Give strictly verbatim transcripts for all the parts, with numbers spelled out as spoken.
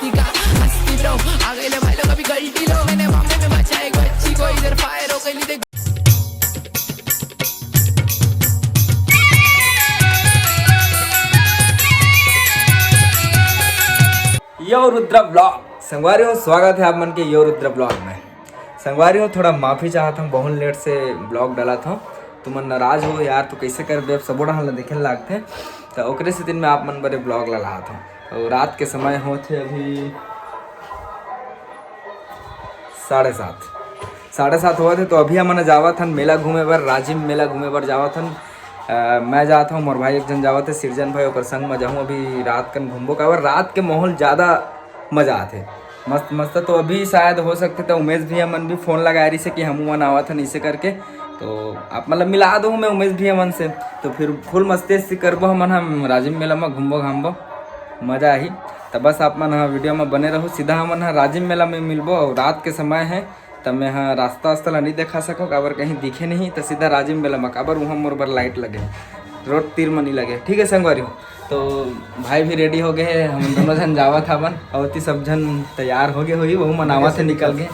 का हंसती लो, आ गई ले भाई लोग अभी गलती लो, मैंने मामले में बचा एक बच्ची को, इधर फायर हो गई, देख। यो रुद्र ब्लॉग संगवारी हो, स्वागत है आप मन के यो रुद्र ब्लॉग में। संगवारी हो, थोड़ा माफी चाहत हूँ, बहुत लेट से ब्लॉग डालत हूँ। तुमन नाराज हो यार, तो कैसे करबे, अब सबो डहर ला देखे लागथे, तो ओकरे सेती मैं आप मन बरे ब्लॉग ला लात हूँ। और रात के समय होथे अभी साढ़े सात, साढ़े सात होवत हे, तो अभी हमन जावत हन मेला घूमे बर, राजिम मेला घूमे बर जावत हन। अ, मैं जात हूँ, मोर भाई एक झन जावत हे, सिरजन भाई, ओकर संग म जाहूँ। अभी रात कन घूमबो, काबर रात के माहौल ज़्यादा मज़ा आथे, मस्त मस्त। तो अभी शायद हो सकथे, तो उमेश भैया मन भी फोन लगाए रहिसे कि हमू मन आवत हन, इसे करके। तो आप मतलब मिला दूँ मैं उमेश भैया मन से, तो फिर फुल मस्ती से करबो हमन, हम राजिम मेला म घूमबो घामबो, मज़ा आही। तो बस आप मन ह वीडियो म बने रहू, सीधा हमन ह राजिम मेला में मिलबो। और रात के समय है, त मैं ह रास्ता वास्ता ला नहीं दिखा सको, काबर कहीं दिखे नहीं, त सीधा राजिम मेला म, काबर उहाँ मोर बर लाइट लगे, रोड तीर म नहीं लगे। ठीक है संगवारी हो, तो भाई भी रेडी हो गए हैं, हम दोनों झन जावत हवन, और ती सब झन तैयार हो गए होही, वहू मन आवत है निकल के।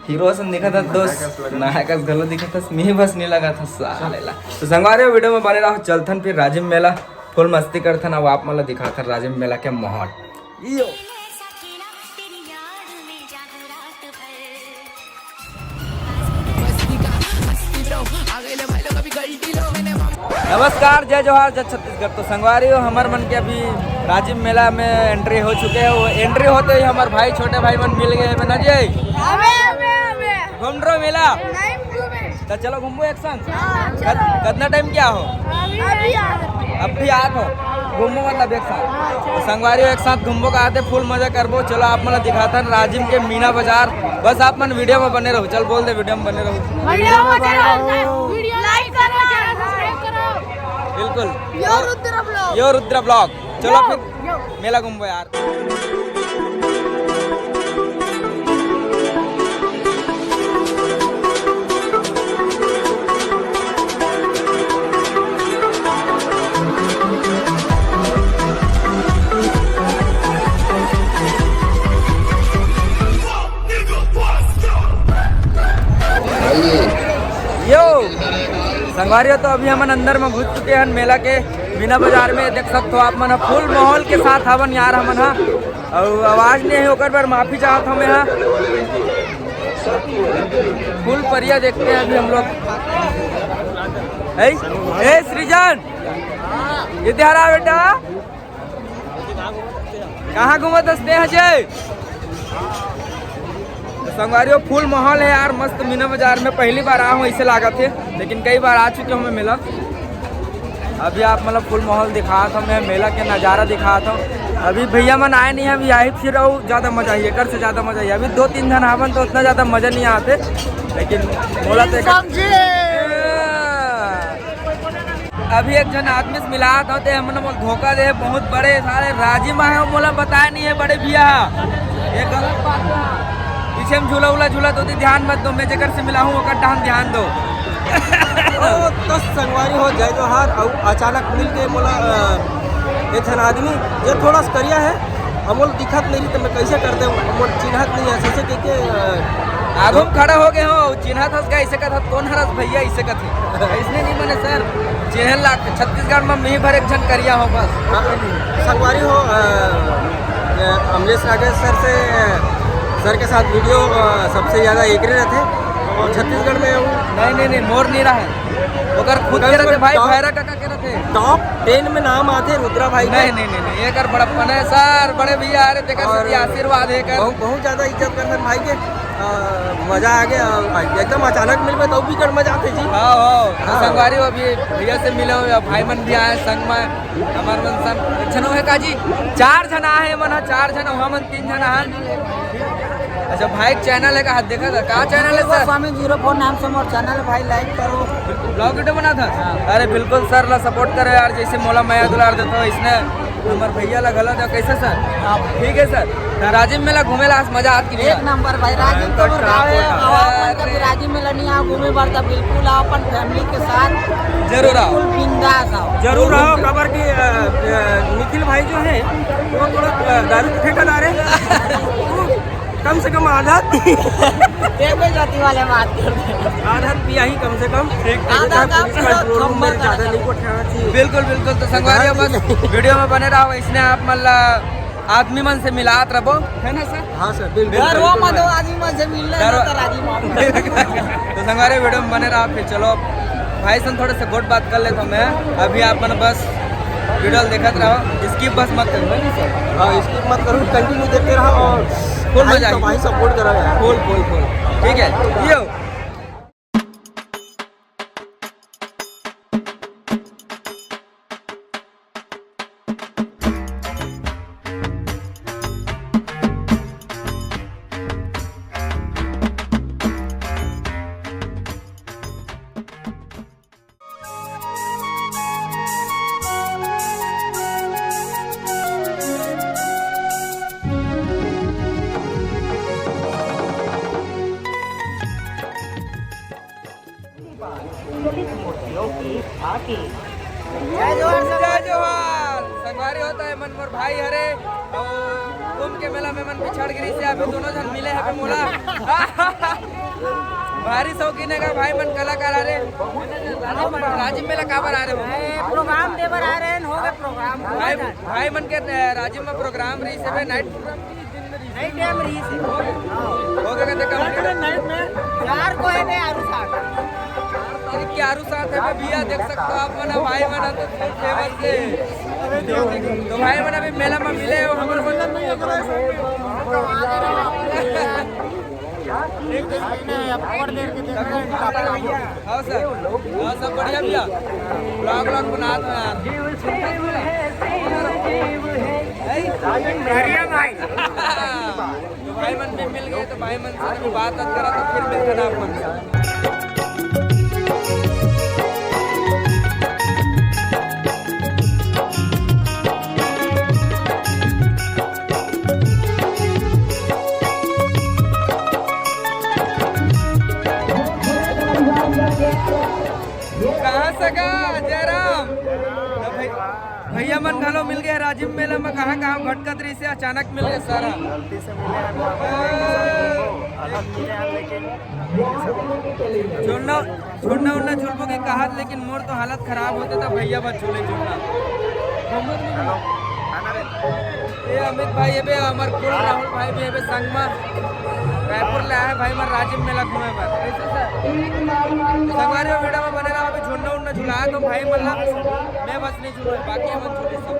हीरो असन दिखत हस दोस्त, नायक अस घलो दिखत हस, मिही बस नहीं लगा था साले ला। तो संगवारी हो, वीडियो में बने रहो, चलथन फिर राजिम मेला, फुल मस्ती करथन, अब आप मन ला दिखाथन राजिम मेला के माहौल। यो। नमस्कार, जय जोहार, जय छत्तीसगढ़। तो संगवारी हो, हमर मन के अभी राजिम मेला में एंट्री हो चुके हैं। वो एंट्री होते ही हमर भाई, छोटे भाई मन मिल गए हैं ना जी। अबे, अबे, अबे। घूम रहो मेला। नहीं घूमे। तो चलो घूमो एक संग। हाँ, कत-, चलो। कितना टाइम क्या हो? अभी अभी आ रहे। अब भी आत हो, घूमो मतलब एक साथ। हाँ, चलो। तो संगवारी हो, एक साथ घूमो का आते, फुल मजा करबो। चलो आप मन ला दिखाथन राजिम के मीना बाजार, बस आप मन वीडियो में बने रहो। चल बोल दे, वीडियो में बने रहो। वीडियो में बने रहो। वीडियो like करो, channel subscribe करो। बिल्कुल। यो रुद्र ब्लॉग। यो रुद्र ब्लॉग। चलो यो, फिर यो। मेला घूमबो यार। यो संगवारी हो, तो अभी हमन अंदर में घुस चुके हैं मेला के मीना बाजार में। देख सकते हो आप मन ह, फुल माहौल के साथ हवन यार हमन ह, अउ आवाज नहीं है, ओकर बर माफी चाहत हूँ मैं ह। फुल परिया देखते हैं अभी हम लोग। ए, ए सृजन, इधर आ बेटा। कहाँ घूमत हस तें अजय? तो संगवारी हो, फुल माहौल है यार, मस्त मीना बाजार में। पहली बार आया हूँ, ऐसे लागत है, लेकिन कई बार आ चुके हूँ मैं मेला। अभी आप मतलब फुल माहौल दिखात हूँ मैं, मेला के नज़ारा दिखात हूँ। अभी भैया मन आए नहीं है, अभी आई फिर अउ ज़्यादा मज़ा आई, एकर से ज़्यादा मज़ा आई। अभी दो तीन झन हावन तो उतना ज़्यादा मज़ा नहीं आते, लेकिन मोला तो एक समझे। अभी एक झन आदमी से मिलात हव, ते हमन मोला धोखा दे, बहुत बड़े सारे राजिम आए हो, मोला बताए नहीं है बड़े भैया, ये गलत बात है। पीछे में झूला उला झूला तो ध्यान मत दो, मैं जेकर से मिला हूँ ओकर डाहन ध्यान दो। ओ, तो संगवारी हो, जय जोहार। अउ अचानक मिल के मोला, अ, एक झन आदमी, ये थोड़ा सा करिया है, अमोल दिखत नहीं रही, तो मैं कैसे कर दे, अमोल चिन्हत नहीं है, ऐसे कह के, अ, आगू में खड़ा हो गए हो, चिन्हत हस का, ऐसे कथत, कौन हरस भैया, ऐसे कथे। इसने नहीं बने सर, चिन्हन लाग, छत्तीसगढ़ में मी भर एक झन करिया हो बस। हाँ, संगवारी हो, अ, अ, अमलेश राकेश सर से, सर के साथ वीडियो, अ, सबसे ज़्यादा एकरे रहते और छत्तीसगढ़ में वो नहीं, नहीं, नहीं, मोर नहीं रहा है, ओकर खुद के रहते भाई, top, भैरा काका के रहते। Top ten में नाम आते रुद्रा भाई के। नहीं, नहीं, नहीं, नहीं, एकर बड़प्पन है सर, बड़े भैया आ रहे, तेकर और से आशीर्वाद है कर। बहुत, बहुत ज़्यादा इज्जत करते हैं भाई के। अ, मजा आ गया भाई, एकदम अचानक मिल में तो भी कर मजा आते जी। हाँ, हाँ। हाँ। संगवारी हो, अभी भैया से मिले हो, भाई मन भी आए संग में, हमार मन संग एक झन है का जी, चार झन आए हैं मन, चार झन, वहाँ मन तीन झन आए। अच्छा, भाई एक चैनल है का, हाथ देखा था, का चैनल है सर? गोस्वामी zero four नाम से मोर चैनल है भाई, like करो। ब्लॉग वीडियो बना था? हाँ। अरे बिल्कुल सर ला सपोर्ट करो यार, जैसे मोला मया दुलार देता हो इसने। हमर भैया ला घला दे, कैसे सर? ठीक है सर। त राजिम मेला घूमे ला आज मजा आत कि नहीं एक आत? नंबर भाई, राजिम तो मोर गाँव है। अब आप मन कभी राजिम मेला नहीं आओ घूमे बर, त बिल्कुल आओ, अपन फैमिली के साथ जरूर आओ। बिल्कुल बिंदास आओ। जरूर आओ, काबर कि, अ, अ, निखिल भाई जो है, वो थोड़ा, अ, दारू के ठेकेदार है। कम से कम आधा। देखो जाति वाले बात करते हैं। आधा पिया ही कम से कम। ठीक है। आधा का पुलिस पूरा कंट्रोल रूम में खम्मा ज्यादा कर नहीं को उठाना चाहिए। बिल्कुल, बिल्कुल। तो संगवारी हो, बस वीडियो में बने रहो, इसने आप मन ला आदमी मन से मिलात रहो, है ना सर? हाँ सर, बिल्कुल। डर वो मत हो, आदमी मन से मिलने डर ना तो राजी मार। तो संगवारी वीडियो में बने रहो, फिर चलो भाई सन थोड़े से गोट बात कर लेता हूँ मैं। अभी आप मन बस वीडियो देखत रहो, स्किप बस मत करो, है ना सर? हाँ, स्किप मत करो, कंटिन्यू देखते रहो और फुल मजा आई, आई। भाई सपोर्ट करो यार। फुल, फुल, फुल। ठीक है, ये हो। जय जोहार, जय जोहार। संगवारी हो, त ए मन मोर भाई हरे, अउ कुंभ के मेला में मन बिछड़ गिरी से अभी दोनों झन मिले हवे मोला। भारी शौकीन है का भाई मन कलाकार हरे। राजिम मेला काबर आ रहे हो? ए, प्रोग्राम दे बर आ रहे हैं, हो गए प्रोग्राम। भाई, भाई मन के, अ, राजिम में प्रोग्राम रही से नाइट प्रोग्राम। नहीं, टाइम रही से। हो गया, कहते कम। नाइट में चार को है ने आरू साथ। चार तारीख के आरू साथ है, मैं भैया देख सकते हो आप मन, भाई मन तो फेमस है। तो भाई मन अभी मेला में मिले हो, हमर मन। एक दिन महीने या और देर के देख रहे हैं। हाँ सर, हाँ सब बढ़िया भैया। ब्लॉग व्लॉग बनात हो यार। बढ़िया भाई। तो भाई मन भी मिल गए, तो भाई मन से भी बात वात करा, तो फिर मिलते ना अपन। कहाँ से का जयराम? तो भाई, भैया मन घलो मिल गए राजिम मेला में, कहाँ कहाँ भटकत रही से अचानक मिल गए सारा। गलती से मिले हैं, अलग मिले हैं, लेकिन झुलना, झुलना उलना झुलबो के कहा, लेकिन मोर तो हालत खराब होते था भैया बस झूले झुलना। हेलो, खाना रे। ये अमित भाई, ये भी हमारे कुल राहुल भाई भी, ये भी संगमा रायपुर ले आए भाई, मैं राजिम मेला घूमे पर। संगवारी हो, वीडियो में बने रहो, अभी झुलना उलना झुलाया तो भाई मतलब मैं बस नहीं झूले, बाकी हम झूले सब।